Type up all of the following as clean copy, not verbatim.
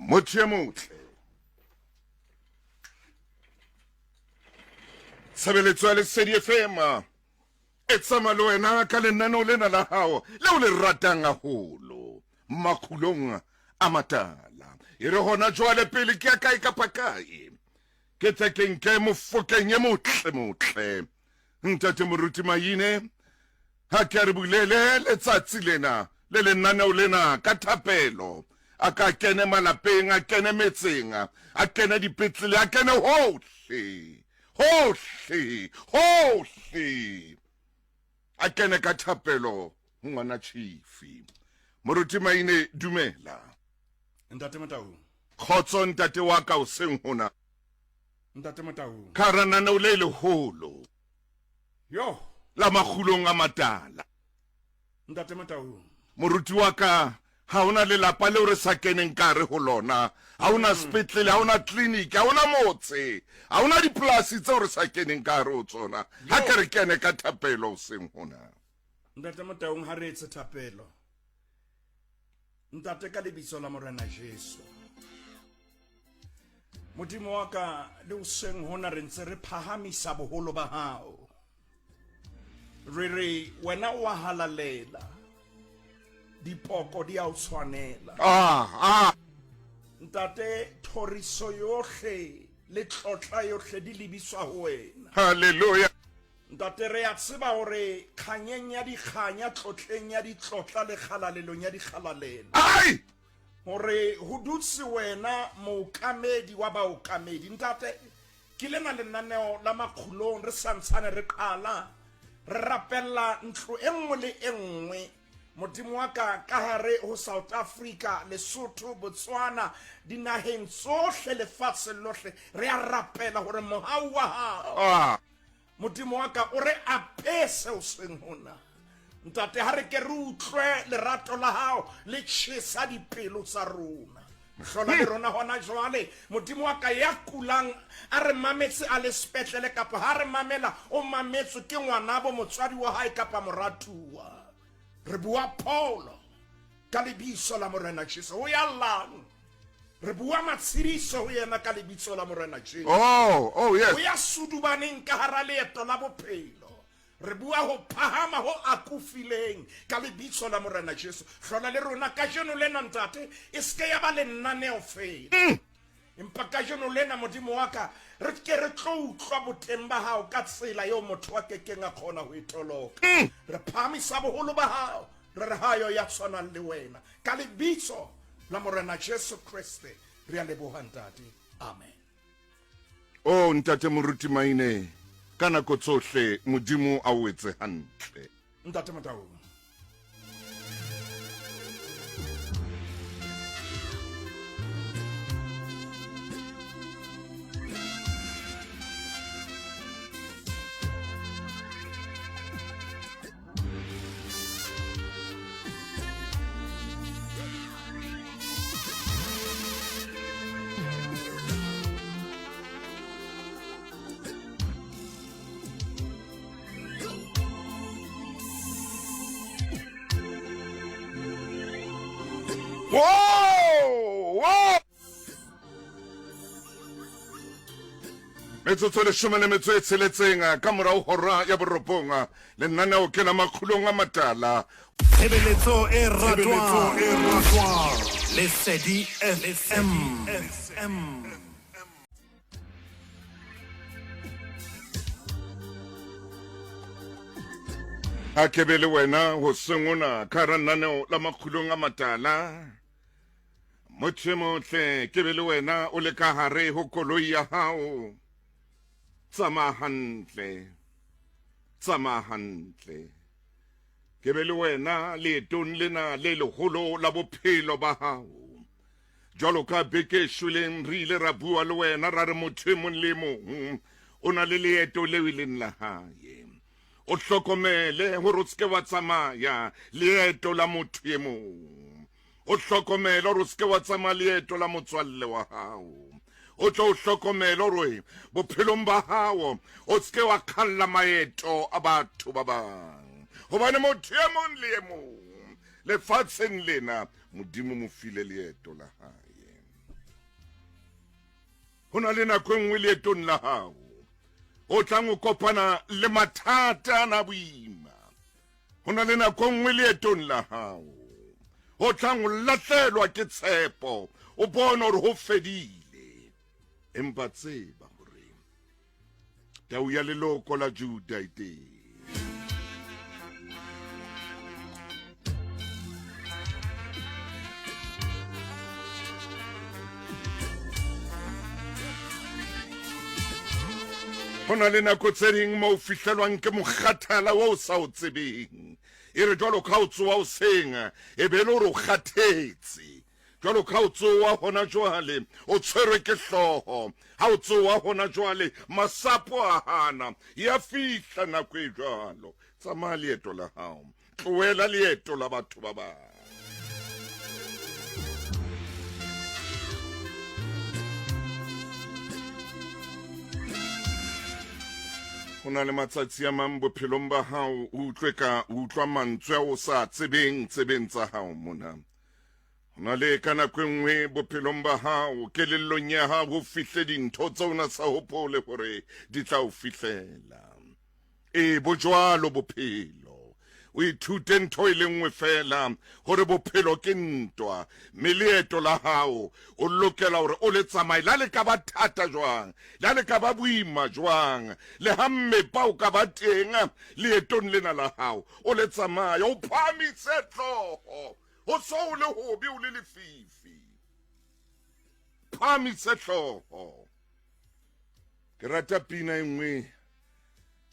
Motho e motle. Tshebeletso ya Lesedi FM e tsamaya le wena ka lenaneo lena la hao leo le ratang haholo, Makgulong a Matala. E re hona jwale pele ke ya kae kapa kae, ke tle ke nke mofokeng e motle motle Ntate Moruti Maine, ha ke a re bulele letsatsi lena le lenaneo lena ka thapelo. A ka kene malapeng, a kene metseng, a kene dipetlele, a kene hohle, hohle, hohle. A kene ka thapelo ho ngwana Chifi. Moruti Maine, dumela. Ntate Motau. Kgotso ntate wa ka hoseng hona. Ntate Motau. Ka hara naneo le leholo. Yo. La makgulong a matala. Ntate Motau. Moruti wa ka, ha hona lelapa leo re sa keneng ka hare ho lona. Ha hona sepetlele, ha hona clinic, ha hona motse, ha hona dipolasi tseo re sa keneng ka hare ho tsona. Ha ke re kene ka thapelo hoseng hona. Ntate Motaung, ha re etse thapelo. Ntate, ka lebitso la Morena Jesu. Modimo wa ka, le hoseng hona re ntse re phahamisa boholo ba hao. Re re wena o a halalela, dipoko di a o tshwanela. Ah, ah. Ntate, thoriso yohle le tlotla yohle di lebiswa ho wena. Hallelujah. Ntate, re a tseba hore kganyeng ya dikganya, tlotleng ya ditlotla le kgalalelong ya dikgalalelo. Ai! Hore ho dutse wena mookamedi wa baokamedi. Ntate, ke lena lenaneo la Makgulong re sa ntshane re qala, re rapella ntlo e nngwe le e nngwe. Modimo wa ka, ka hare ho South Africa, Lesotho, Botswana, dinaheng tsohle, lefatsheng lohle, re a rapela hore mohau wa hao, Ah. Modimo wa ka, o re apese hoseng hona. Ntate, ha re ke re utlwe lerato la hao le tjhesa dipelo tsa rona. Hlola le rona hona jwale, Modimo wa ka, ya kulang a re mametse a le sepetlele, kapa ha re mamela o mametswe ke ngwanabo, motswadi wa hae kapa moratuwa. Re bua pholo ka lebitso la Morena Jesu. Ho ya llang, re bua matshediso ho yena ka lebitso la Morena Jesu. Oh, oh yes. Ho ya sudubaneng ka hara leeto la bophelo, re bua ho phahama ho akofileng ka lebitso la Morena Jesu. Hlola le rona kajeno lena, Ntate, e se ke ya ba lenaneo feela. Empa kajeno lena, Modimo wa ka, re ke re tlo utlwa boteng ba hao ka tsela eo motho a kekeng a kgona ho e toloka. Re phahamisa boholo ba hao, re re hayo ya tshwanang le wena. Ka lebitso la Morena Jesu Kreste, re a leboha, Ntate. Amen. Oh, Ntate Moruti Maine, ka nako tsohle Modimo a o etse hantle. Ntate Motaung. Whoa! Whoa! Metsotso leshome le metso e tsheletseng eh, ka morago hora ya borobong eh, lenaneo ke la Makgulong a Matala. Tshebeletso e ratwang Lesedi FM. A ke be le wena hoseng ona ka hara lenaneo la Makgulong a Matala. Motho e motle, ke be le wena o le ka hare ho koloi ya hao. Tsamaya hantle, tsamaya hantle. Ke be le wena leetong lena le leholo la bophelo ba hao. Jwalo ka beke e shweleng re ile ra bua le wena ra re motho e mong le e mong o na le leeto leo e leng la hae. O hlokomele hore o se ke wa tsamaya leeto la motho e mong. O hlokomele hore o se ke wa tsamaya leeto la motswalle wa hao. O tlo o hlokomele hore bophelong ba hao o se ke wa kgalla maeto a batho ba bang. Hobane motho e mong le e mong lefatsheng lena Modimo mo file leeto la hae. Ho na le nako e nngwe leetong la hao o tlang o kopana le mathata ana boima. Ho na le nako e nngwe leetong la hao o tlang o lahlelwa ke tshepo, o bone hore ho fedile. Empa tseba hore tau ya leloko la Juda e teng. Ho na le nako tse ding mo o fihlelwang ke mokgathala o sa o tsebeng. E re jwalo ka o tsoha hoseng, e be e le hore o kgathetse. Jwalo ka o tsoha hona jwale, o tshwerwe ke hlooho. Ha o tsoha hona jwale, masapo a hana. Ya fihla nako e jwalo. Tsamaya leeto la hao. Tlohela leeto la batho ba bang. Ho na le matsatsi a mang bophelong ba hao o utlwe ka o utlwa mantswe a o sa tsebeng tsebeng tsa hao mona. Ho na le ka nako e nngwe bophelong ba hao kelellong ya hao ho fihle dintho tse o na sa hopole hore di tla o fihlela. Ee, bo jwalo bophelo. O ithute ntho e le nngwe feela, hore bophelo ke ntwa, mme leeto la hao o lokela hore o le tsamaye, la le ka ba thata jwang, la le ka ba boima jwang, le ha mmepa o ka ba teng leetong lena la hao, o le tsamaye, o phahamise hlooho, ho so o le hobe o le lefifi. Phahamise hlooho. Ke rata pina e nngwe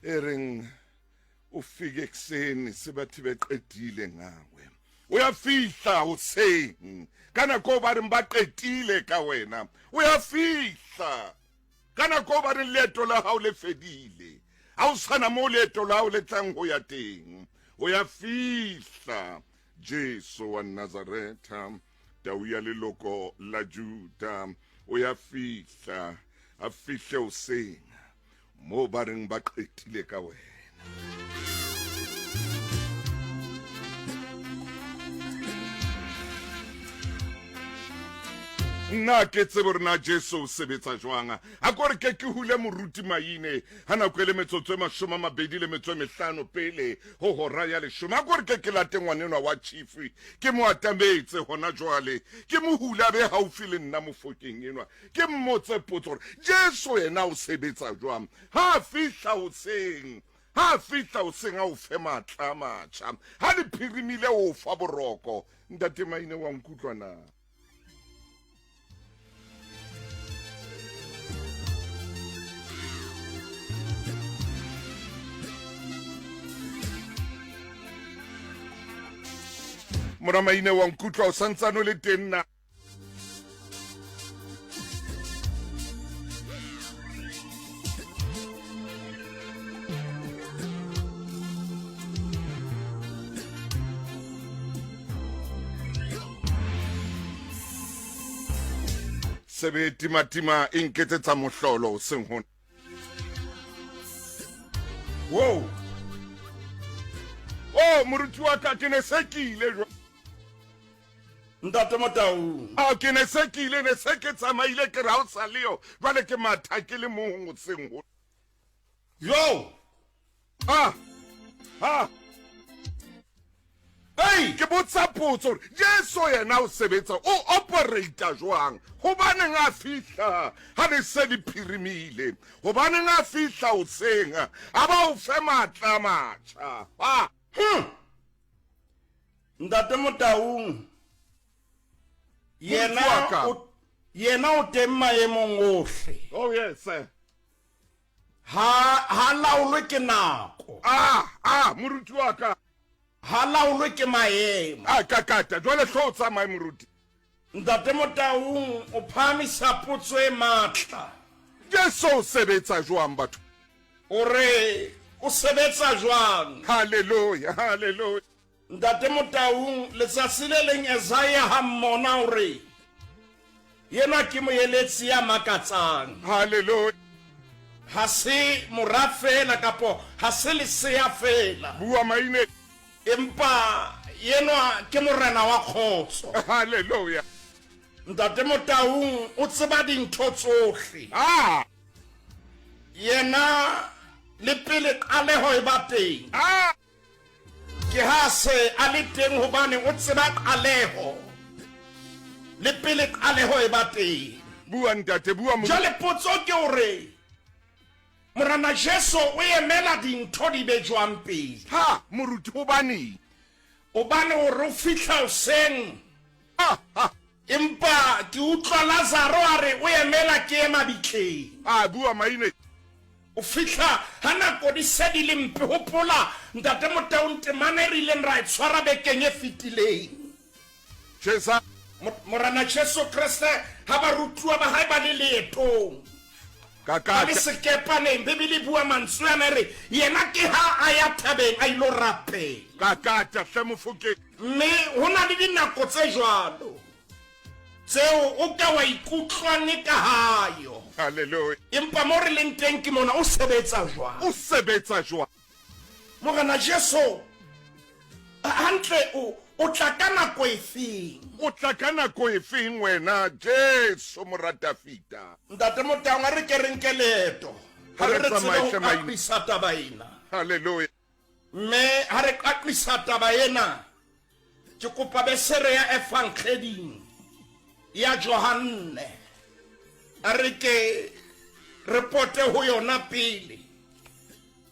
e reng o fike ekuseni sebathi beqedile ngawe. O ya fihla hoseng ka nako ba reng ba qetile ka wena. O ya fihla ka nako ba reng leeto la hao le fedile. Ha o sana moo leeto la hao le tlang ho ya teng. O ya fihla Jesu wa Nazaretha, tau ya leloko la Juda, o ya fihla, a fihle hoseng moo ba reng ba qetile ka wena. Nna ke tsebe hore na Jesu o sebetsa jwang. A ko re ke ke hule moruti Maine ha nako e le metsotso e 25 pele ho hora ya leshome. A ko re ke ke late ngwanenwa wa chief ke mo atametse hona jwale, ke mo hule a be haufi le nna mofokeng enwa, ke mmotse potso hore Jesu yena o sebetsa jwang ha a fihla hoseng. Ha a fihla hoseng a o fe matla a matjha, ha le phirimile o fa boroko. Ntate Maine wa nkutlwa na? Mora Maine wa nkutlwa o santsane o le teng na? Sebe timatima e nketsetsa mohlolo seng ho Wow. Oh, moruti wa ka ke ne se ke ile jwa Ntate Motaung. A ke ne se ke ile ne se ke tsamaile ke re ha o sa leyo jwale ke matha ke le mong hoseng ho Yo. Ah. Ah. Ei! Ke botsa potso hore Jesu yena o sebetsa o operata jwang? Hobaneng a fihla ha le se le phirimile? Hobaneng a fihla hoseng a ba o fe matla a matjha? Ah. Ntate Motaung yena o yena o teng maemong ohle. Oh yes sir. Ha ha laolwe ke nako. Ah ah moruti wa ka. Ha laolwe ke maemo. Ah kakata jwale hlo o tsamaye moruti. Ntate Motaung o phahamisa potso e matla. Jesu o sebetsa jwang batho? O re o sebetsa jwang? Hallelujah, hallelujah. Ntate Motaung, letsatsi le leng Esaia ha mmona o re, Yenwa ke moeletsi ya makatsang. Hallelujah. Ha se mora feela kapo ha se lesea feela. Bua maine. Empa yenwa ke morena wa kgotso. Hallelujah. Ntate Motaung o tseba dintho tsohle. Ah! Yena le pele qaleho e ba teng. Ah! Ke ha se a le teng hobane o tseba qaleho le pele qaleho e ba teng. Bua ntate, bua mo. Jwale potso ke hore Morena Jesu o emela dintho di be jwang pele? Ha, moruti, hobaneng? Hobane hore o fihla hoseng. Ha, ha. Empa ke utlwa Lazaro a re o emela ke ye mabitleng. A bua maine. O fihla ha nako di se di le mpe. Hopola, Ntate Motaung, temana e re ileng ra e tshwara bekeng e fetileng. Jesa. Morena Jesu Kreste ha barutuwa ba hae ba le leetong. Ba le sekepaneng, Bibele e bua mantswe ana e re, Yena ke ha a ya thabeng a ilo rapela. Kakata hle Mofokeng. Mme ho na le dinako tse jwalo tseo o ka wa ikutlwang e ka hayo. Hallelujah. Empa mo re leng teng ke mona, o sebetsa jwang? O sebetsa jwang? Morena Jesu, hantle o, o tla ka nako efeng? O tla ka nako efeng wena, Jesu Mora Dafita? Ntate Motaung, a re ke re nke leeto, Ha hore re re tsebe tsamaye ho hle maine. qaqisa taba ena. Hallelujah. Mme ha re qaqisa taba ena, ke kopa besere ya Evangeding ya Johanne. A re ke re pote ho yona pele,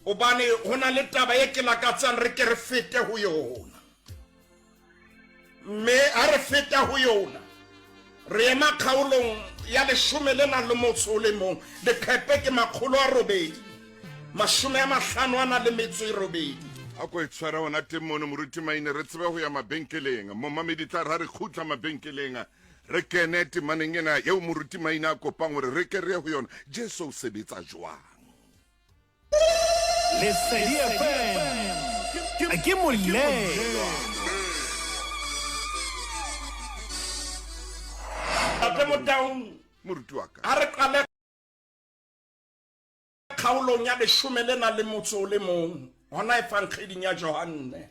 hobane ho na le taba e ke lakatsang re ke re fete ho yona. Mme ha re feta ho yona, re ema kgaolong ya leshome le nang le motso o le mong, leqhepe ke 858. A ko e tshware hona teng mono, Moruti Maine, re tsebe ho ya mabenkeleng. Momamedi tla re ha re kgutla mabenkeleng, re kene temaneng ena eo Moruti Maine a kopang hore re ke re ye ho yona. Jesu o sebetsa jwang? Lesedi FM ke molelwa. Ntate Motaung, Moruti wa ka. A re qale kgaolong ya leshome le nang le motso o le mong hona Evangeding ya Johanne.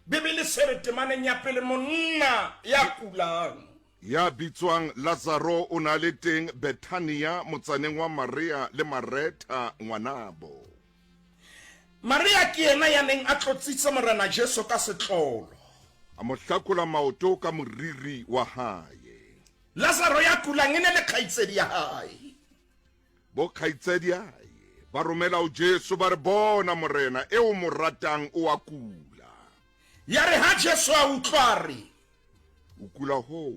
Bibele se re temaneng ya pele, monna ya kulang. Ya bitswang Lazaro o ne a le teng Bethania, motsaneng wa Maria le Maretha ngwanabo. Maria ke yena ya neng a tlotsitse Morena Jesu ka setlolo. A mo hlakola maoto ka moriri wa hae. Lazaro ya kulang e ne le kgaitsedi ya hae. Bo-kgaitsadiae ba romela ho Jesu, ba re, Bona, Morena, eo o mo ratang o a kula. Yare ha Jesu a utlwa, a re. O kula hoo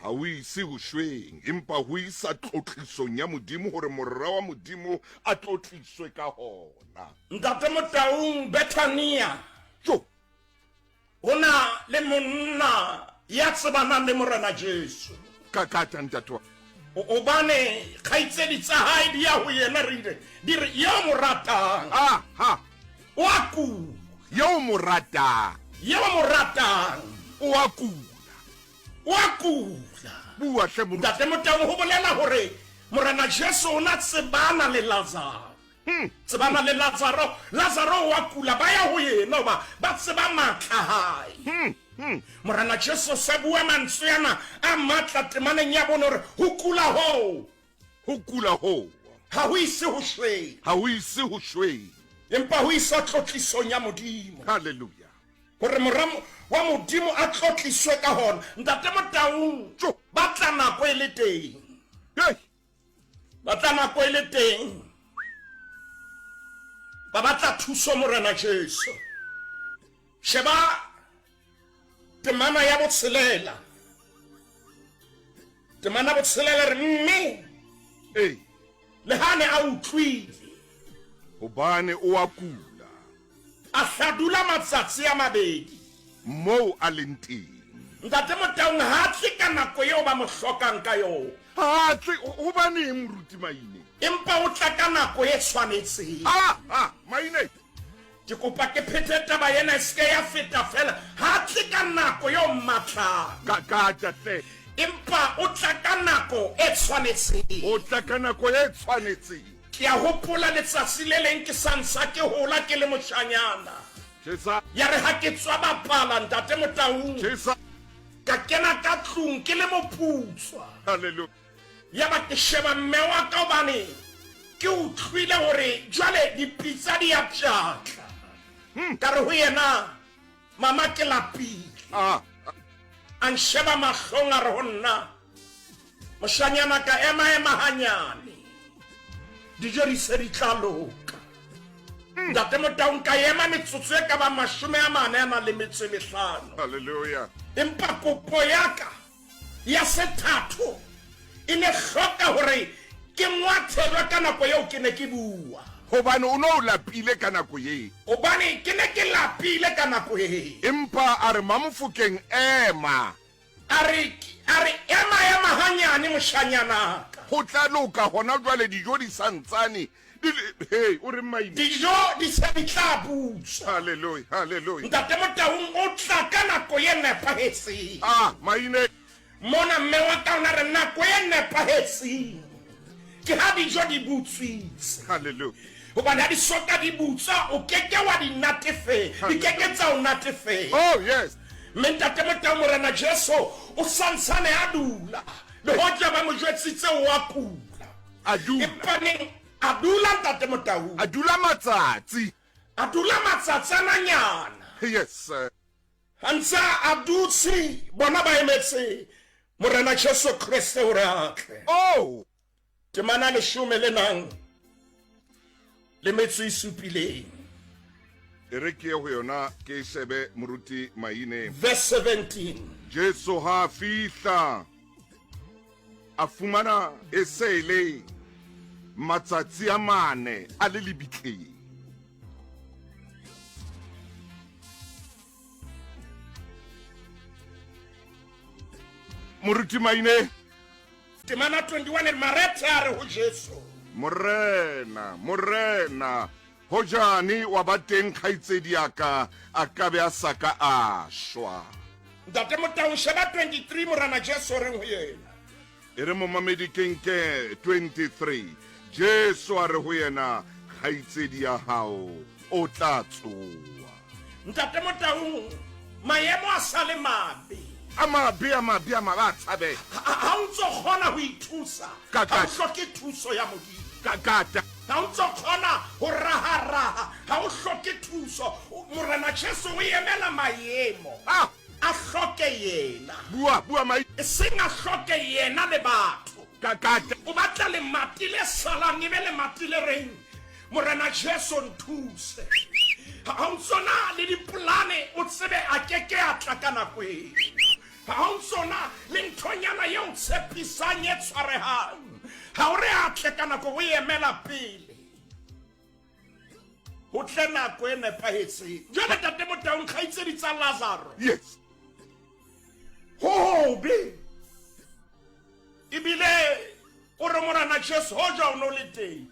ha ho ise ho shweng, empa ho isa tlotlisong ya Modimo, hore Mora wa Modimo a tlotliswe ka hona. Ntate Motaung, Bethania. Jo! Ho na le monna ya tsebanang le Morena Jesu. Ka ka tla ntate wa. Hobane kgaitsedi tsa hae di ya ho yena re re di re yo mo ratang. Ah ha. O a kula. Yo mo ratang. Yo mo ratang. O a kula. O a kula. Bua hle moruti. Ntate Motaung ho bolela hore Morena Jesu o na tsebana le Lazaro. Hmm. Tsebana le Lazaro. Lazaro wa kula, ba ya ho yena hoba ba tseba matla a hae. Hmm. Morena Jesu sa bua mantswe ana a matla temaneng ya bone hore ho kula hoo. Ho kula hoo. Ha ho ise ho shweng. Ha ho ise ho shweng. Empa ho isa tlotlisong ya Modimo. Hallelujah. Hore Mora wa Modimo a tlotliswe ka hona. Ntate Motaung, ba tla nako e le teng. Hey. Ba tla nako e le teng. Ba batla thuso Morena Jesu. Sheba temana ya botshelela. Temana botshelela re mme Ee. Le ha ne a utlwile. Hobane o a kula. A hla dula matsatsi a mabedi. Moo a leng teng. Ntate Motaung ha a tle ka nako eo ba mo hlokang ka yona. Ha a tle, hobaneng Moruti Maine? Empa o tla ka nako e tshwanetseng. Ha, ha, Maine. Ke kopa ke phethe taba ena e se ke ya feta feela. Ha a tle ka nako eo mmatlang. Ka, ka tla hle. Empa o tla ka nako e tshwanetseng. O tla ka nako e tshwanetseng. Ke a hopola letsatsi le leng ke sa ntsa ke hola ke le moshanyana. Jesa. Ya re ha ke tswa bapala Ntate Motaung. Jesa. Ka kena ka tlung ke le moputswa. Hallelujah. Yaba ke sheba mme wa ka hobane ke utlwile hore jwale dipitsa di a pshatla. Ka re ho yena, Mama ke lapile. Ah. A nsheba mahlong a re ho nna, Moshanyana ka ema ema hanyane. Dijo di se di tla loka. Ntate Motaung ka ema metsotso e ka bang 45 a nang le metso e mehlano. Hallelujah. Empa kopo ya ka ya sethatho e ne hloka hore ke ngwathelwe ka nako eo ke ne ke bua. Hobane o no o lapile ka nako ye. Hobane ke ne ke lapile ka nako ye. Empa a re, Mamofokeng, ema. A re, a re, Ema, ema hanyane, moshanyanaka. Ho tla loka hona jwale, dijo di sa ntsane di le, hei, o reng Maine? Dijo di se di tla butswa. Hallelujah, hallelujah. Ntate Motaung o tla ka nako ye nepahetseng. Ah, Maine. Mona mme wa ka o na re nako e nepahetseng ke ha dijo di butswitse. Hallelujah. Hobane ha di soka di butswa, o ke ke wa di natefela, di ke ke tsa o natefela. Oh, yes. Mme Ntate Motau Morena Jesu o santsane a dula, le hoja ba mo jwetsitse o a kula. A dula. Empa neng a dula Ntate Motau. A dula matsatsi. A dula matsatsananyana. Yes, sir. A ntse a dutse, bona ba emetse Morena Jesu Kreste hore a tle. Oh! Temana leshome le nang le metso e supileng. E re ke ye ho yona ke e shebe, Moruti Maine. Verse 17. Jesu ha a fihla, a fumana e se e le matsatsi a mane a le lebitleng. Moruti Maine. Temana 21 e re, Maretha a re ho Jesu. Morena, Morena, hojane wa ba teng kgaitsedi ya ka a ka be a sa ka a shwa. Ntate Motaung, sheba 23, Morena Jesu o reng ho yena? E re momamedi ke nke 23. Jesu a re ho yena, Kgaitsedi ya hao o tla tsoha. Ntate Motaung, maemo a sa le mabe. A mabe, a mabe, a mabe, a tshabeha. Ha o ntso kgona ho ithusa, Ka ha o hloke thuso ya Modimo. Ka kata. Ha o ntso kgona ho raharaha, ha o hloke thuso. Morena Jesu o emela maemo. Ah! A hloke yena. Bua, bua mai. E seng a hloke yena le batho. Ka, ka. O batla lemati le salang e be lemati le reng, Morena Jesu nthuse. Ha o ntso na le dipolane o tsebe a ke ke a tla ka nako eo. Ha o ntso na le nthonyana ye o tshepisang e tshwarehang. Ha o re a tle ka nako o emela pele. Ho tle nako e nepahetseng. Jwale Tate Motaung, kgaitsedi tsa Lazaro. Yes. Ho hobe. Ebile o re Morena Jesu hoja o no le teng.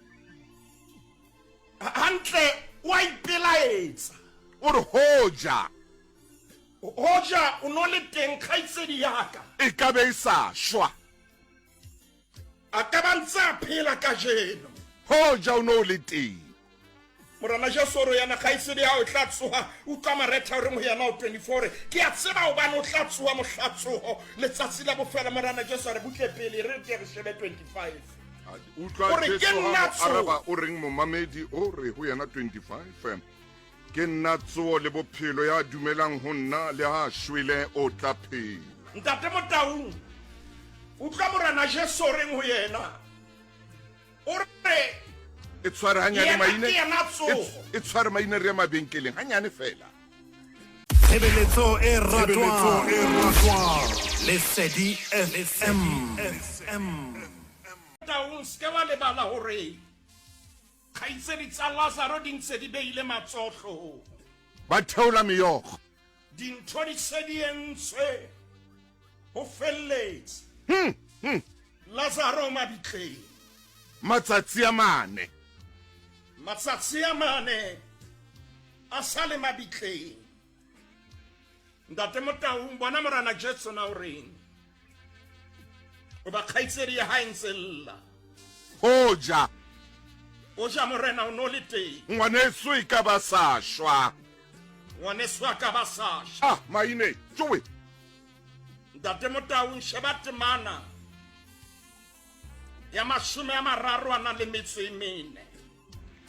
Hantle o a ipelaetsa. O re hoja. Hoja o no le teng kgaitsedi ya ka. E ka be e sa shwa. A ka ba ntse a phela kajeno. Hoja o no le teng. Morena Jesu o re yana kgaitsedi ya hao e tla tsoha. Utlwa Maretha o reng ho yena o 24 o re, Ke a tseba hobane o tla tsoha mohla tsoho, letsatsi la bofelo. Morena Jesu a re, Butle pele, e re ke re shebe 25. Utlwa O re, Ke Jesu ha nna mo araba tsoho. o reng momamedi o re ho yena 25 Ke nna tsoho le bophelo, ya dumelang ho nna le ha a shwele o tla phela. Ntate Motaung, utlwa Morena Jesu o reng ho yena. O re, E tshware hanyane Yena maine. ke yena tsoho. E tshware maine re ye mabenkeleng hanyane fela. Tshebeletso e ratwang. Lesedi FM. Motaung, se ke wa lebala hore Kgaitsedi tsa Lazaro di ntse di beile matsoho hloohong. Ba theola meokgo. Dintho di se di entswe ho felletse. Lazaro o mabitleng. Matsatsi a mane. Matsatsi a mane a sa le mabitleng. Ntate Motaung, bona Morena Jesu na o reng? Hoba kgaitsedi ya hae ntse lla. Hoja. Hoja Morena o no le teng. Ngwaneso e ka ba sa shwa. Ngwaneso a ka ba sa shwa. Ah, maine, tjoe. Ntate Motaung, sheba temana ya 30 a nang le metso e mene.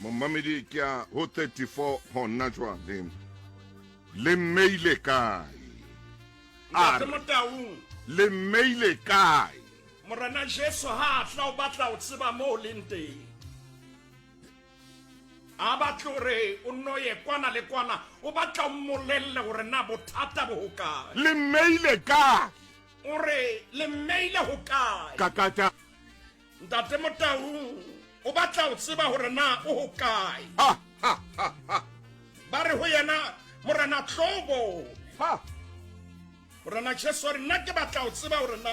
Momamedi ke a ho 34 hona jwale. Le mmeile kae? A Ntate re, Motaung, le mmeile kae? Morena Jesu ha a tla o batla ho tseba moo o leng teng. A batle hore o nno ye kwana le kwana, o batla o mmolelle hore na bothata bo hokae. Le mmeile kae? O re le mmeile hokae? Kakata. Ntate Motaung o batla ho tseba hore na o hokae. Ha, ha, ha, ha. Ba re ho yena, Morena, tlo o bone. Ha. Morena Jesu a re, nna ke batla ho tseba hore na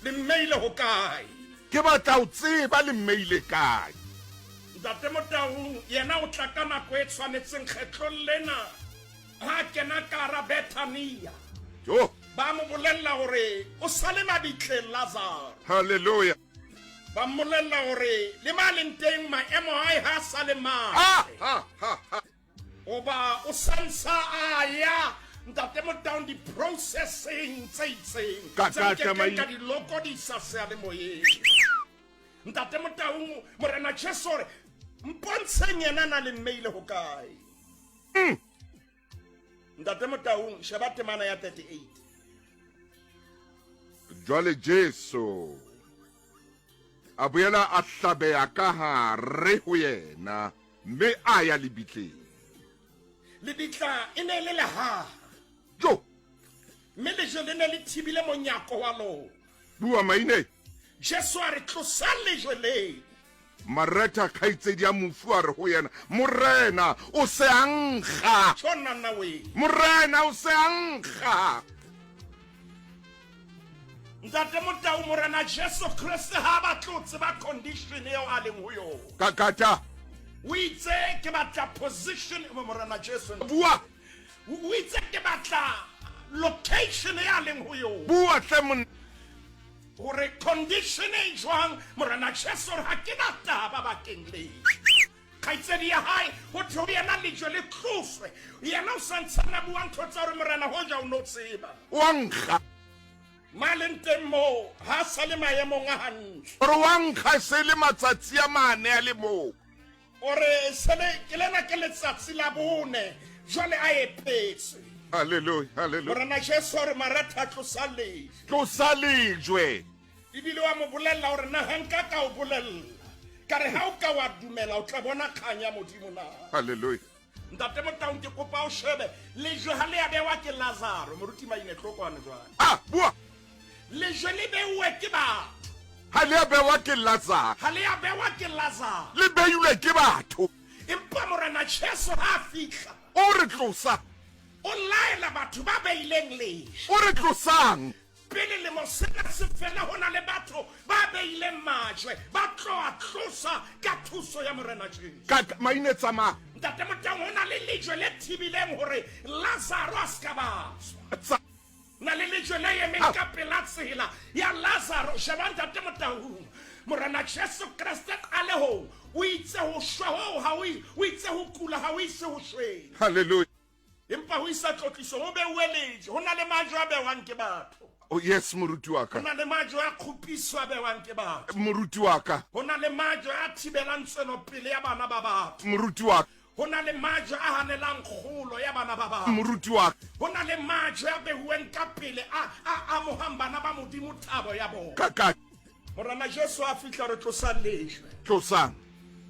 le mmeile hokae. Ke batla ho tseba le mmeile kae. Ntate Motaung yena o tla ka nako e tshwanetseng kgetlong lena ha a kena ka hara Bethania. Jo. Ba mo bolella hore o sale mabitleng Lazaro. Hallelujah. Ba mmolella hore le ma leng teng maemo a hae ha a sa le matle. Ha, ha, ha, ha. Hoba o santsha a ya Ntate Motaung di-processing tse itseng Ka- tse ka- nkekeng tsamai- ka di lokodisa seyalemoyeng. Ntate Motaung, Morena Jesu o re, mpontsheng yena na le mmeile hokae. Ntate Motaung, sheba temana ya 38. Jwale Jesu a boela a hlabeha ka hare ho yena mme a ya lebitleng. Lebitla e ne e le lehaha. Jo! Mme lejwe le ne le thibile monyako wa lona. Bua maine. Jesu a re, Tlosang lejwe leo. Maretha kgaitsedi ya mofu a re ho yena, Morena, o se a nkga. Tjho nna wee. Morena, o se a nkga. Ntate Motau, Morena Jesu Kriste ha a batle ho tseba condition eo a leng ho yona. Kakata. O itse ke batla position, Morena Jesu. Bua. O itse ke batla location e a leng ho yona. Bua hle monna. Hore condition e jwang, Morena Jesu re ha ke na taba bakeng le. Kgaitsedi ya hae ho thwe ho yena lejwe le tloswe, yena o sa ntshana bua ntho tsa hore Morena hoja o no tseba. O a nkga. Ma leng teng moo ha a sa le maemong a hantle. Hore wa nkga se le matsatsi a mane a le moo. O re se le ke lena ke letsatsi la bone jwale a epetswe. Hallelujah, hallelujah. Morena Jesu a re Maretha tlosa lejwe. Tlosa lejwe. Ebile wa mo bolella hore na ha nka ka o bolella ka re ha o ka wa dumela o tla bona kganya Modimo na. Hallelujah. Ntate Motaung ke kopa o shebe lejwe ha le a bewa ke Lazaro moruti Maine tlo kwano jwale. Ah, bua. Lejwe le beuwe ke batho. Ha le a bewa ke Lazaro. Ha le a bewa ke Lazaro. Le beilwe ke batho. Empa Morena Jesu ha a fihla. O re tlosa. O laela batho ba beileng lejwe. O re tlosang. Pele lemo sena se fela ho na le batho ba beileng majwe ba tlo a tlosa ka thuso ya Morena Jesu. Ka maine tsamaya. Ntate Motaung ho na le lejwe le thibileng hore Lazaro a se ka ba tswa. Na le lejwe le emeng ka pela tsela ya Lazaro. Sheba Ntate Motaung. Morena Jesu Kreste qalehong o itse ho shwa hoo ha o o itse ho kula ha o ise ho shweng. Hallelujah. Empa ho isa tlotliso ho beuwe lejwe. Ho na le majwe a bewang ke batho. Oh, yes, moruti wa ka. Ho na le majwe a kgopiso a bewang ke batho. Moruti wa ka. Ho na le majwe a thibelang tswelopele ya bana ba batho. Moruti wa ka. Ho na le majwe a hanelang kgolo ya bana ba batho. Moruti wa ka. Ho na le majwe a behuweng ka pele a a amohang bana ba Modimo thabo ya bona. Ka ka. Morena Jesu a fihla re tlosang lejwe. Tlosang.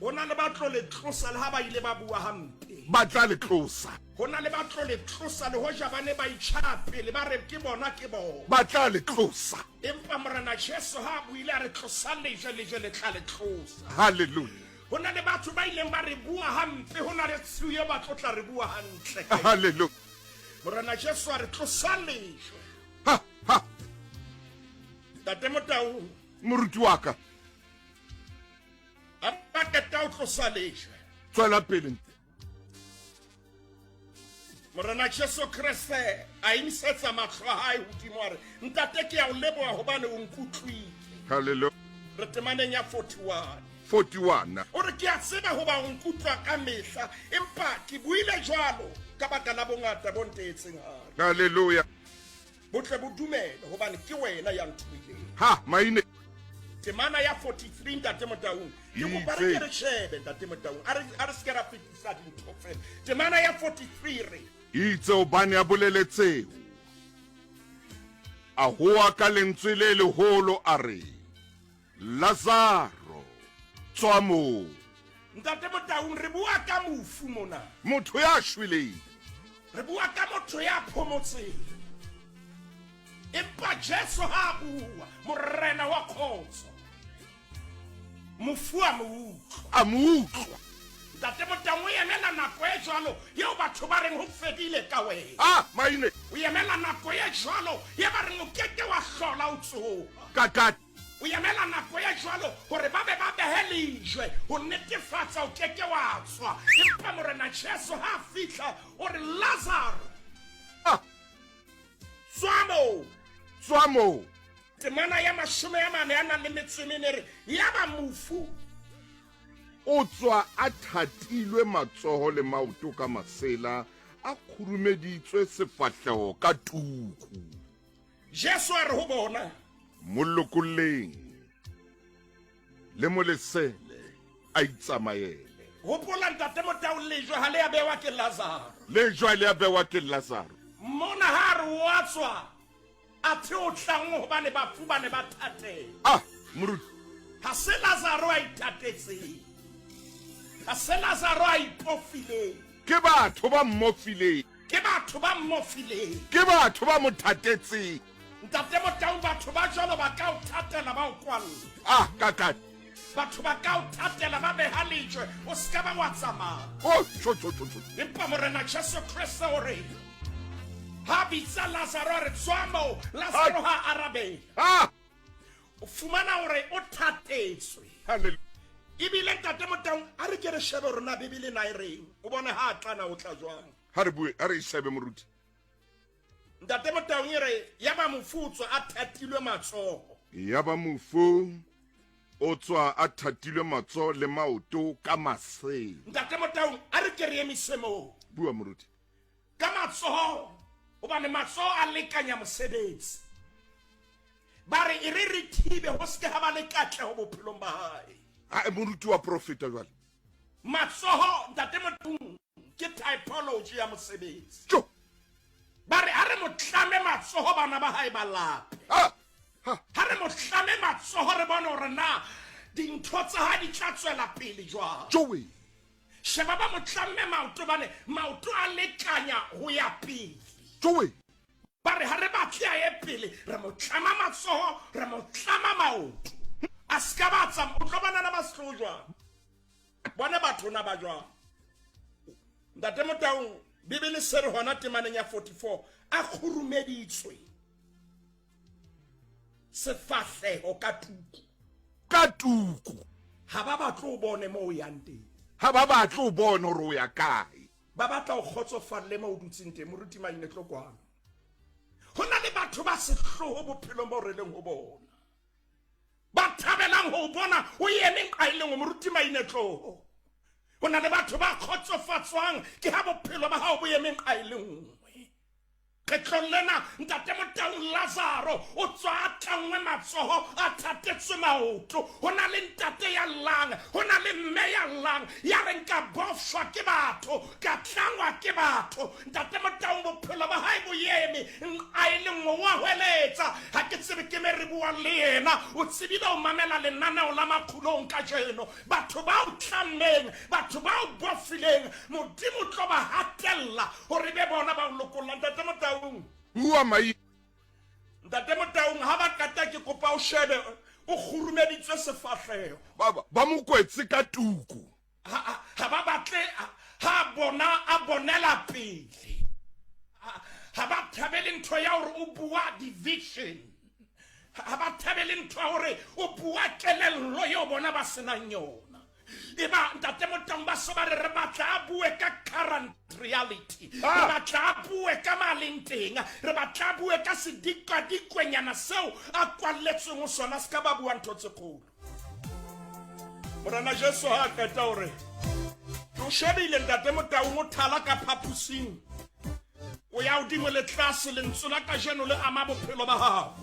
Ho na le ba tlo le tlosa le ha ba ile ba bua hampe. Ba tla le tlosa. Ho na le ba tlo le tlosa le hoja ba ne ba itjhaya pele ba re ke bona ke bona. Ba tla le tlosa. Empa Morena Jesu ha a buile a re tlosang lejwe, lejwe le tla le tlosa. Hallelujah. Ho na le batho ba ileng ba re bua hampe, ho na le tshiu eo ba tlo tla re bua hantle. Hallelujah. Morena Jesu a re tlosang lejwe. Ha ha. Ntate Motau. Moruti wa ka. A ba qeta ho tlosa lejwe. Tswela pele. Morena Jesu Kreste a emisetsa mahlo a hae hodimo a re, Ntate ke a o leboha hobane o nkutlwile. Hallelujah. Re temaneng ya 41. 41. O re ke a tseba hoba o nkutlwa ka mehla, empa ke buile jwalo ka baka la bongata bo nteetseng hare. Hallelujah. Bo tle bo dumele hobane ke wena ya nthomileng. Ha, maine. Temana ya 43 Ntate Motaung. Ke kopa re ke re shebe Ntate Motaung. A re a re se ke ra fetisa dintho fela. Temana ya 43 re. Itse hobane a bolele tseo, a howa ka lentswe le leholo a re, Lazaro, tswa moo! Ntate Motaung, re bua ka mofu mona. Motho ya shweleng. Re bua ka motho ya phomotseng. Empa Jesu ha a bua, Morena wa khotso, mofu a mo utlwa. A mo utlwa. Ntate Motaung, o emela nako e jwalo eo batho ba reng ho fedile ka wena. Ah, maine. O emela nako e jwalo ye ba reng o ke ke wa hlola o tsoha. Ka ka. O emela nako e jwalo hore ba be ba behe lejwe ho netefatsa o ke ke wa tswa. Empa Morena Jesu ha a fihla o re, Lazaro, Ah. tswa moo. Tswa moo. Temana ya 44 a nang le metso e mene e re, Yaba mofu O tswa a thatilwe matsoho le maoto ka masela, a khurumeditswe sefahleho ka tuku. Jesu a re ho bona, Mo lokolleng, le mo lesele a itsamaele. Hopola, Ntate Motau, lejwe ha le a bewa ke Lazaro. Lejwe ha le a bewa ke Lazaro. Mona ha a re o a tswa, Athe o tlanngwe hobane bafu ba ne ba thatela. Ah, moruti. Ha se Lazaro a ithatetseng. Ha se Lazaro a ipofileng. Ke batho ba mmofileng. Ke batho ba mmofileng. Ke batho ba mo thatetseng. Ntate Motau, batho ba jwalo ba ka o thatela ba o kwalla. Ah, ka ka. Batho ba ka o thatela ba beha lejwe, o se ka ba wa tsamaya. Oh, cho, cho, cho, cho. Empa Morena Jesu Kreste o re, Ha bitsa Lazaro a re tswa moo, Lazaro ha arabela. Ah! O fumana hore o thatetswe. Hallelujah. Ebile Ntate Motaung, a re ke re shebe hore na Bibele na e reng. O bone ha a tlana o tla jwang. Ha re bue, ha re e shebe moruti. Ntate Motaung e re yaba mofu o tswa a thatilwe matsoho. Yaba mofu o tswa a thatilwe matsoho le maoto ka masela. Ntate Motaung, a re ke re emise moo. Bua moruti. Ka matsoho, hobane matsoho a lekanya mosebetsi. Ba re e re re thibe ho se ke ha ba le katleho bophelong ba hae. Ha e moruti wa profeta jwale. Matsoho, Ntate Motaung, ke typology ya mosebetsi. Jo. Ba re ha re mo tlame matsoho bana ba hae ba lape. Ha. Ha. Ha re mo tlame matsoho re bone hore na dintho tsa hae di tla tswela pele jwang. Joey. Sheba ba mo tlamme maoto bane maoto a lekanya ho ya pele. Joey. Ba re ha re batle a ye pele, re mo tlama matsoho, re mo tlama maoto. A se ka ba tsamaya, o tlo bonana ba sehloho jwang? Bone batho na ba jwang? Ntate Motaung, Bibele se re hona temaneng ya 44, a kgurumeditswe sefahleho ka tuku. Ka tuku. Ha ba batle o bone mo o yang teng. Ha ba batle o bone hore o ya kae. Ba batla o kgotsofalle mo o dutseng teng. Moruti Maine, tlo kwano. Ho na le batho ba sehloho bophelong bo re leng ho bona. Ba thabelang ho o bona o eme nqa e le nngwe. Moruti Maine, tloho. Ho na le batho ba kgotsofatswang ke ha bophelo ba hao bo eme nqa e le nngwe. Kgetlong lena, Ntate Motaung Lazaro o tswa a tlangwe matsoho, a thatetswe maoto. Ho na le ntate ya llang, ho na le mme ya llang, ya reng ka bofshwa ke batho, ka tlangwa ke batho. Ntate Motaung bophelo ba hae bo eme nqa e le nngwe, o a hweletsa. Ha ke tsebe ke me re buang le yena, o tsebile ho mamela lenaneo la Makgulong kajeno. Batho ba o tlammeng, batho ba o bofileng, Modimo o tlo ba hatella hore be bona ba o lokolla. Ntate Motaung. Bua mai. Ntate Motaung, ha ba qeta ke kopa o shebe o kgurumeditswe sefahleho. Ba ba mo kwetse ka tuku. Ha ha ba batle ha bona a bonela pele. Ha ba thabele ntho ya hore o bua division. Ha ba thabele ntho ya hore o bua kelello eo bona ba senang yona. E ba Ntate Motaung ba so ba re re batla a bue ka current reality. Re batla a bue ka ma leng teng. Re batla a bue ka sedikwadikwenyana seo a kwalletsweng ho sona, se ka ba bua ntho tse kgolo. Morena Jesu ha a qeta hore ke o shebile Ntate Motaung o thala ka phaposing. O ya hodimo le tlase, lentswe la kajeno le ama bophelo ba hao.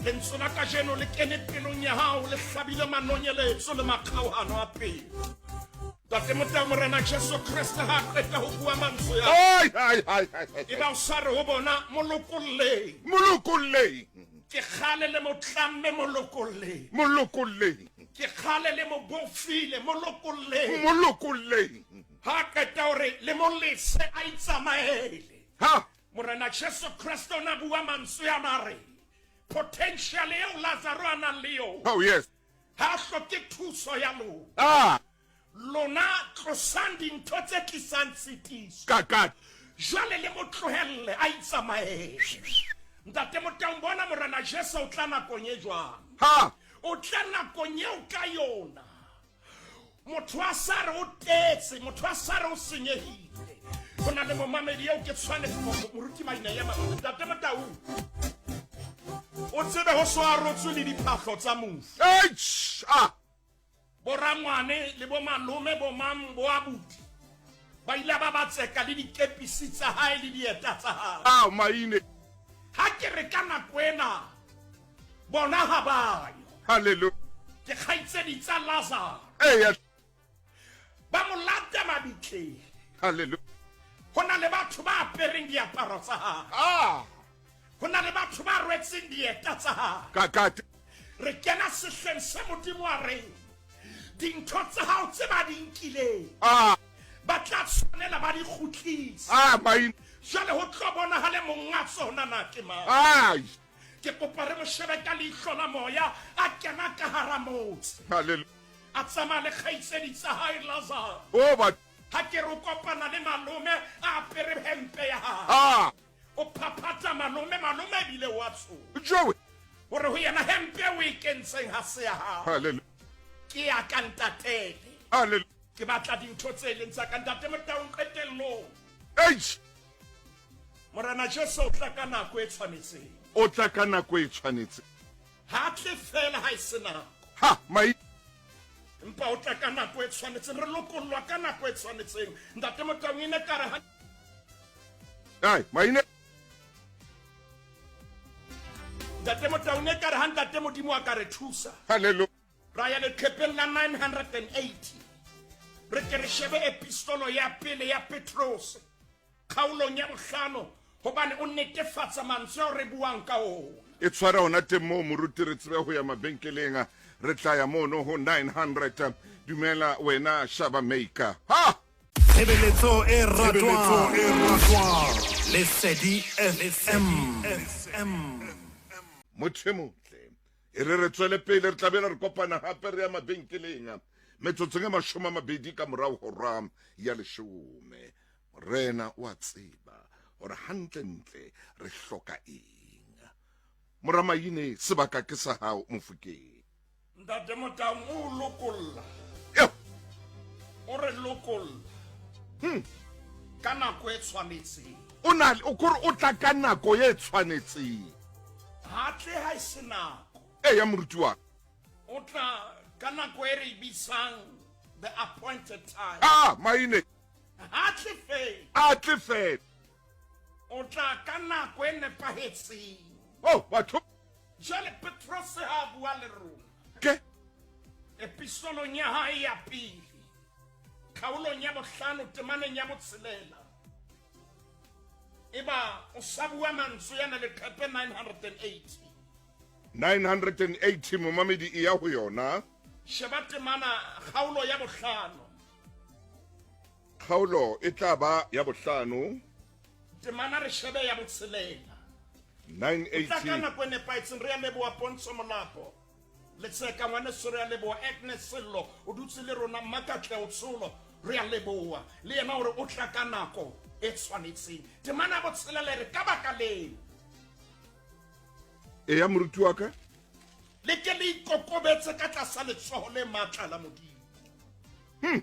Lentswe la kajeno le kene pelong ya hao, le hlabile manonyeletso le makgaohano a pelo. Ntate Motao, Morena Jesu Kreste ha a qeta ho bua mantswe a, Ai, ai, ai, ai, ai. e ba o sa re ho bona, mo lokolleng. Mo lokolleng. Ke kgale le mo tlamme, mo lokolleng. Mo lokolleng. Ke kgale le mo bofile, mo lokolleng. Mo lokolleng. Ha a qeta hore le mo lese a itsamaele. Ha. Morena Jesu Kreste o ne a bua mantswe a na re potential eo Lazaro a nang le yona. Oh yes. Ha a hloke thuso ya lona. Ah. Lona tlosang dintho tse tlisang tshitiso. Ka ka. Jwale le mo tlohelle a itsamaele. Ntate Motaung, bona Morena Jesu o tla nakong e jwang. Ha. O tla nakong eo ka yona. Motho a sa re o tetse, motho a sa re o senyehile. Ho na le momamedi eo ke tshwanetse moruti maina ya Ntate Motaung. O tsebe ho so arotswe le diphahlo tsa mofu. Eish! Ah! Borangwane le bo malome bo mang bo abuti ba ile ba ba tseka le dikepisi tsa hae le dieta tsa hae. Ah, maine. Ha ke re ka nako ena bona ha ba yo. Hallelujah. Ke kgaitsedi tsa Lazaro. Eya. Ba mo lata mabitleng. Hallelujah. Ho na le batho ba apereng diaparo tsa hae. Ah. Ho na le batho ba rwetseng dieta tsa hae. Ka ka. Re kena sehleng se Modimo a reng dintho tsa hao tse ba di nkileng. Ah. Ba tla tshwanela ba di kgutlise. Ah, maine. Jwale ho tlo bonahale monga tsona na ke mang. Ai. Ke kopa re mo shebe ka leihlo la moya a kena ka hara motse. Hallelujah. A tsamaya le kgaitsedi tsa hae Lazaro. Oh, but Ha ke re o kopana le malome a apere hempe ya hae. Ah. O phaphatha malome, malome ebile o a tshoha. Joe. Hore ho yena hempe o e kentseng ha se ya hao. Hallelujah. Ke ya ka ntatele. Hallelujah. Ke batla dintho tse leng tsa ka ntate Motaung qetellong. Eish. Morena Jesu o tla ka nako e tshwanetseng. O tla ka nako e tshwanetseng. Ha tle fela ha e se nako. Ha, mai. Empa o tla ka nako e tshwanetseng. Re lokollwa ka nako e tshwanetseng. Ntate Motaung e ne ka re ha Ai, maine. Ntate Motaung e ka re ha Ntate Modimo a ka re thusa. Hallelujah. Ra ya leqhepeng la 980. Re ke re shebe epistolo ya pele ya Petrose. Kgaolong ya bohlano, hobane o netefatsa mantswe ao re buang ka ona. E tshwara hona teng moo, moruti, re tsebe ho ya mabenkeleng. Re tla ya mono ho 900. Dumela wena Shaba Maker. Ha! Tshebeletso e ratwang. Lesedi FM. Motho e motle. E re re tswele pele, re tla bela re kopana hape re ya mabenkeleng. Metsotsong e 20 ka morao hora ya 10. Morena o a tseba gore gantlentle re hloka eng. Moramaine, sebaka ke sa gago Mofokeng. Ntate Motaung o o lokolla. Yo. O re lokolla. Ka nako e tshwanetseng. O na o kore o tla ka nako e tshwanetseng. Ha tle ha e se nako. Eya moruti wa ka. O tla ka nako e re e bitsang the appointed time. Ah, maine. Ha tle fela. A tle fela. O tla ka nako e nepahetseng. Oh, batho. Jwale Petrose ha a bua le rona. Ke. Epistolong ya hae ya pele, kgaolong ya bohlano, temaneng ya botshelela. Eba o sa bua mantswe yana leqepe 980. 980 momamedi e ya ho yona. Sheba temana kgaolo ya bohlano. Kgaolo e tla ba ya bohlano. Temana re shebe ya botshelela. 980. Tla ka nako e nepahetseng. Re a leboha Pontsho Molapo. Letseka ngwaneso, re a leboha. Agnes Sello o dutse le rona. Mmakatleho Tsholo, re a leboha le yena hore o tla ka nako e tshwanetseng. Temana ya botshelela e re ka baka leo. Eya moruti wa ka. Le ke le ikokobetse ka tlasa letsoho le matla la Modimo.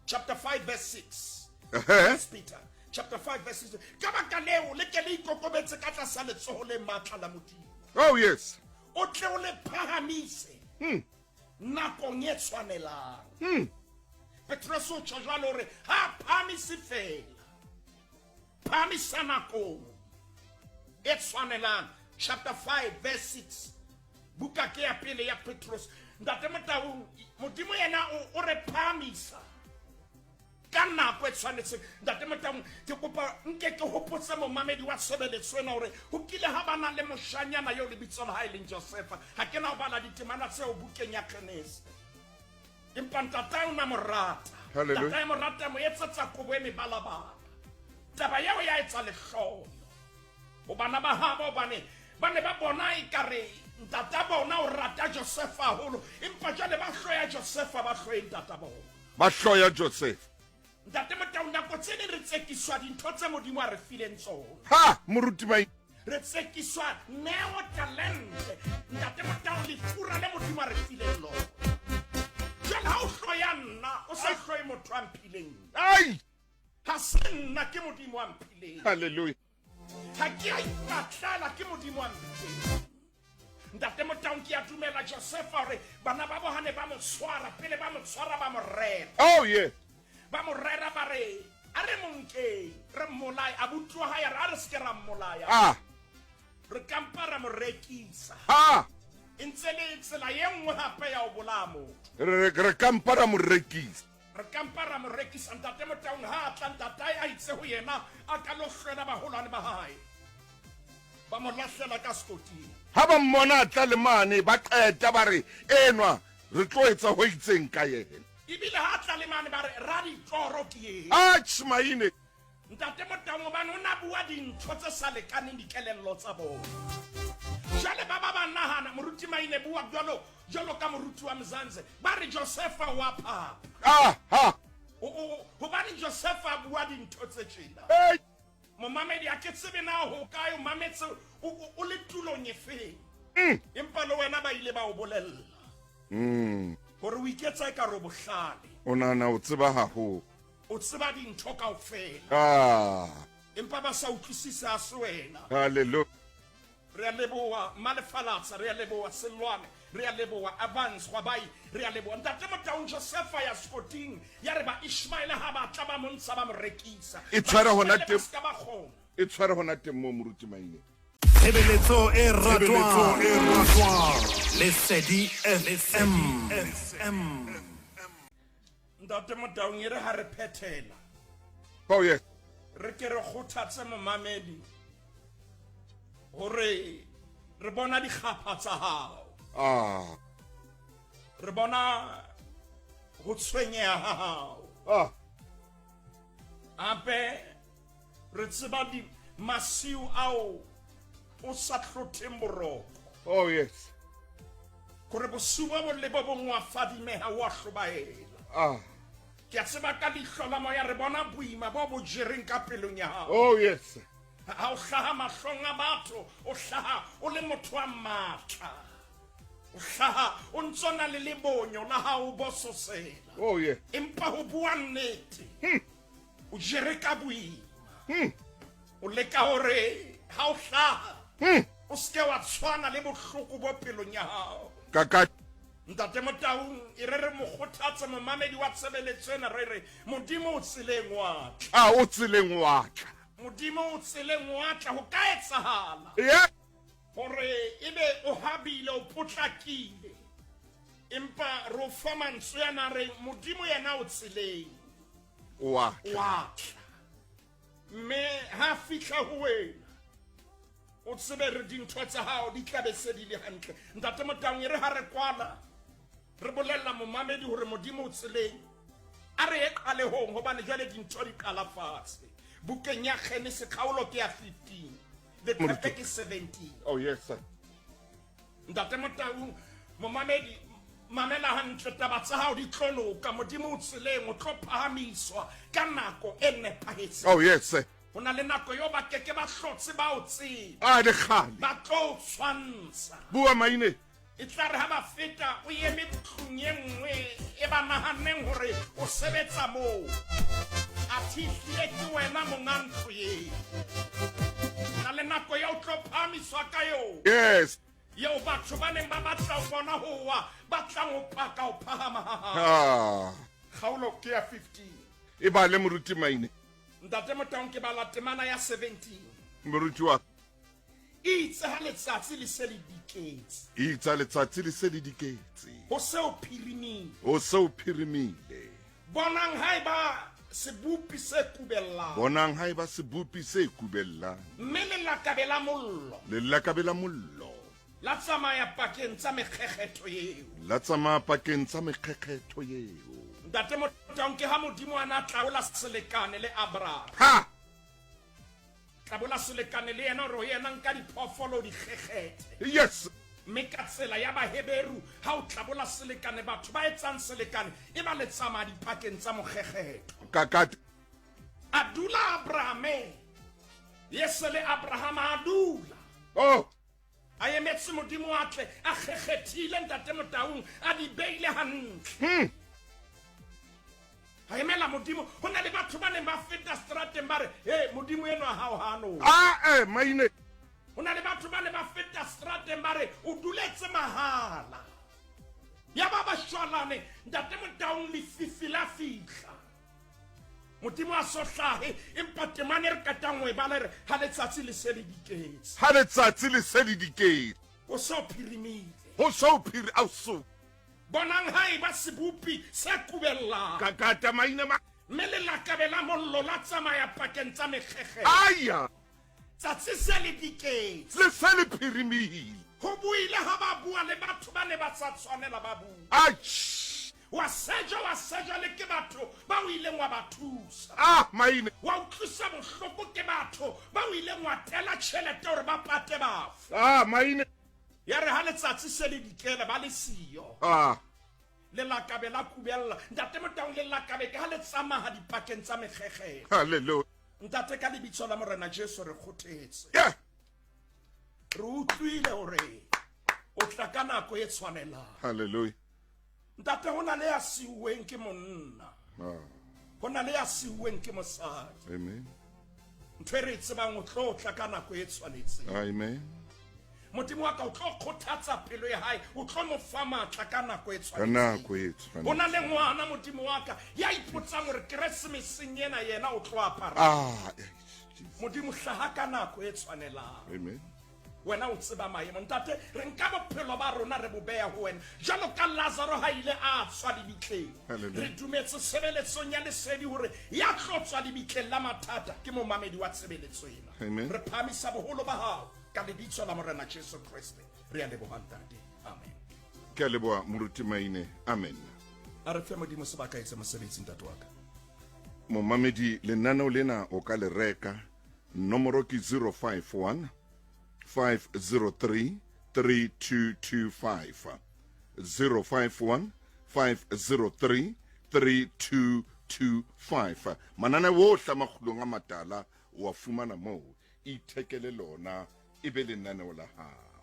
Chapter 5 verse 6. First Peter chapter 5 verse 6. Ka baka leo le ke le ikokobetse ka tlasa letsoho le matla la Modimo. Oh yes. O tle o le phahamise. Nakong e tshwanelang. Petrose o tjho jwalo hore ha phahamise fela. Phahamisa nakong e tshwanelang. Chapter 5 verse 6. Buka ke ya pele ya Petros. Ntate Motaung, Modimo yena o re phahamisa ka nako e tshwanetseng. Ntate Motaung, ke kopa nke ke hopotse momamedi wa tshebeletso ena hore ho kile ha ba na le moshanyana eo lebitso la hae leng Josefa. Ha ke na ho bala ditemana tseo bukeng ya Genese. Empa ntatae o na mo rata. Ntatae mo rata, mo etsetsa kobo e mebalabala. Taba eo ya etsa lehloyo ho bana ba habo, hobane ba ne ba bona ekare ntata bona o rata Josefa haholo, empa jwale ba hloya Josefa, ba hloye ntata bona. Ba hloya Josefa. Ntate Motau, nako tse ding re tsekiswa dintho tse Modimo a re fileng tsona. Ha, moruti Mai. Re tsekiswa neo, talente. Ntate Motau, lefura le Modimo a re fileng lona. Jwale ha o hloya nna, o sa hloye motho a mphileng. Ai! Ha se nna, ke Modimo a mphileng. Hallelujah. Ga ke a ipatlela, ke Modimo a mphileng. Ntate Motaung, ke a dumela Josefa gore bana ba bogane ba mo tshwara, pele ba mo tshwara ba mo rera. Oh yeah. Ba mo rera ba re, a re monkeng, re mmolaye. A botwa ga ya re, a re seke ra mmolaya. Ah. Re kampa ra mo rekisa. Ha. E ntse le tsela ye nngwe gape ya go bolaya motho. Re kampa ra mo rekisa. Re kampa ra mo rekisa. Ntate Motaung ha a tla, ntatae a itse ho yena a ka lo hlwela baholwane ba hae. Ba mo lahlela ka sekoting. Ha ba mmona a tla le mane, ba qeta ba re, Enwa re tlo etsa ho itseng ka yena. Ebile ha a tla le mane ba re, Raditoro ke eo. Atjhe, Maine. Ntate Motaung hobane o na bua dintho tse sa lekaneng dikelello tsa bona. Jwale ba ba ba nahana, Moruti Maine bua jwalo jwalo ka moruti wa Mzansi, ba re Josefa wa phapha. Ah, ha. Hobane Josefa a bua dintho tse tjena. Hey. Momamedi, ha ke tsebe na ho kae o mametse o le tulong efeng. Empa le wena ba ile ba o bolella. Hore o iketsa ekare o bohlale. O nahana o tseba haholo. O tseba dintho kaofela. Ah. Empa ba sa utlwisise ha se wena. Hallelujah. Re a leboha Malefalatsa, re a leboha Selwane, re a leboha Evans Gwabai, re a leboha Ntate Motaung Josefa ya Skoting, ya re ba Ishmaele ha ba tla ba mo ntsha ba mo rekisa. E tshware hona Ba teng. se ka ba kgona. E tshware hona teng moo Moruti Maine. Tshebeletso e ratwang. Lesedi FM. Ntate Motaung e re ha re phethela. Oh yes. Re ke re kgothatse momamedi hore re bona dikgapha tsa hao. Ah. Re bona ho tshwenyeha ha hao. Ah. Hape re tseba di masiu ao o sa hlotheng boroko. Oh yes. Gore bosiu bo bong le bo bong wa fadimeha wa hlobaela. Ah. Ke a tseba ka leihlo la moya re bona boima bo bo jereng ka pelong ya hao. Oh yes. Ha o hlaha mahlong a batho, o hlaha o le motho wa matla. O hlaha o ntso na le lebonyo la hao bososela. Oh yeah. Empa ho bua nnete. O jere ka boima. O leka hore ha o hlaha o seke wa tshwana le bohloko bo pelong ya hao. Kaka. Ntate Motaung, e re re mo kgothatse momamedi wa tshebeletso ena, re re Modimo o tseleng wa tla. A o tseleng wa tla. Modimo o tseleng wa tla, ho ka etsahala. Yeah. Hore ebe o habile, o potlakile. Empa re o fa mantswe ana reng Modimo yena o tseleng. Wa tla. Wa tla. Mme ha fihla ho wena, o tsebe re dintho tsa hao di tla be se di le hantle. Ntate Motaung, e re ha re kwala, re bolella momamedi hore Modimo o tseleng. A re ye qalehong, hobane jwale dintho di qala fatshe. Bukeng ya Genese kgaolo ke ya 15, leqepe ke 17. Oh yes sir. Ntate Motaung, momamedi, mamela hantle, taba tsa hao di tlo loka. Modimo o tseleng, o tlo phahamiswa ka nako e nepahetseng. Oh yes sir. Ho na le nako eo ba keke ba hlotse ba o tseba. A le kgale. Ba tlo o tshwantsha. Bua Maine. E tla re ha ba feta o eme tlung e nngwe e ba nahanneng hore o sebetsa moo. A thihlile ke wena monga ntlo eo. Na le nako ya o tlo phahamiswa ka eo. Yes. Eo batho ba neng ba batla ho bona ho wa, ba tlang ho paka ho phahama ha hao. Ah. Kgaolo ke ya 15. E bale Moruti Maine. Ntate Motaung, ke bala temana ya 17. Moruti wa. Itse ha letsatsi le se le diketse. Itse ha letsatsi le se le diketse. Ho se o phirimile. Ho se o phirimile. Bonang ha eba sebopi se kubellang. Bonang ha eba sebopi se kubellang. Mme lelakabe la mollo. Lelakabe la mollo. La tsamaya pakeng tsa mekgekgetho eo. La tsamaya pakeng tsa mekgekgetho eo. Ntate Motaung, ke ha Modimo a na tlaola selekane le Abraham. Ha! Tlabola selekane le yena hore ho yena nka diphoofolo o di kgekgethe. Yes. Mme ka tsela ya Baheberu ha o tlabola selekane, batho ba etsang selekane e ba le tsamaya dipakeng tsa mokgekgetho. Ka ka. A dula Abrame. Yese le Abrahama a dula. Oh. A emetse Modimo a tle, a kgekgethile Ntate Motaung, a di beile hantle. A emela Modimo. Ho na le batho ba neng ba feta strateng ba re, Hey, Modimo enwa hao ha no. Ah, eh, maine. Ho na le batho ba ne ba feta strateng ba re, o duletse mahala. Ya ba ba shwalane, Ntate Motaung, lefifi la fihla. Modimo a so hlahe, empa temane e re qetang ho e bala e re, ha letsatsi le se le diketse. Ha letsatsi le se le diketse. Ho so phirimile. Ho so phiri, ao so. Bonang ha eba sebopi se kubellang. Ka kata maina ma. Mme lelakabe la mollo la tsamaya pakeng tsa mekgekgelo. Aya! Tsatsi se le diketse. Le se le phirimile. Ho buile ha ba bua le batho ba ne ba sa tshwanela ba bua. Atjh! Wa sejwa, wa sejwa le ke batho ba o ileng wa ba thusa. Ah, maine. Wa utlwiswa bohloko ke batho ba o ileng wa tela tjhelete hore ba pate bafu. Ah, maine. Ya re ha letsatsi se le dikela ba le siyo. Ah. Lelakabe la kubella. Ntate Motaung, lelakabe ke ha le tsamaha dipakeng tsa mekgekgelo. Hallelujah. Ntate, ka lebitso la Morena Jesu re kgothetse. Yeah. Re utlwile hore o tla ka nako e tshwanelang. Hallelujah. Ntate, ho na le ya siuweng ke monna. Ah. Ho na le ya siuweng ke mosadi. Amen. Ntho e re e tsebang, o tlo tla ka nako e tshwanetseng. Amen. Modimo wa ka, o tlo kgothatsa pelo ya hae, o tlo mo fa matla ka nako e Ka tshwanetseng. nako e tshwanetseng. Ho na le ngwana, Modimo wa ka, ya ipotsang hore Keresemeseng ena yena o tlo apara. Ah, eh, Jesus. Modimo, hlaha ka nako e tshwanelang. Amen. Wena o tseba maemo. Ntate, re nka bophelo ba rona re bo beha ho wena. Jwalo ka Lazaro ha ile a tswa lebitleng. Hallelujah. Re dumetse tshebeletsong ya lesedi hore ya tlo tswa lebitleng la mathata ke momamedi wa tshebeletso ena. Amen. Re phahamisa boholo ba hao ka lebitso la Morena Jesu Kreste. Re a leboha, Ntate. Amen. Ke a leboha, Moruti Maine. Amen. A re fe Modimo sebaka etse mosebetsi, Ntate wa ka. Momamedi, lenaneo lena o ka le reka. Nomoro ke 051 503 3225. 051 503 3225. Mananeo ohle a makgulong a matala o a fumana moo. Ithekele lona e be lenaneo la hao.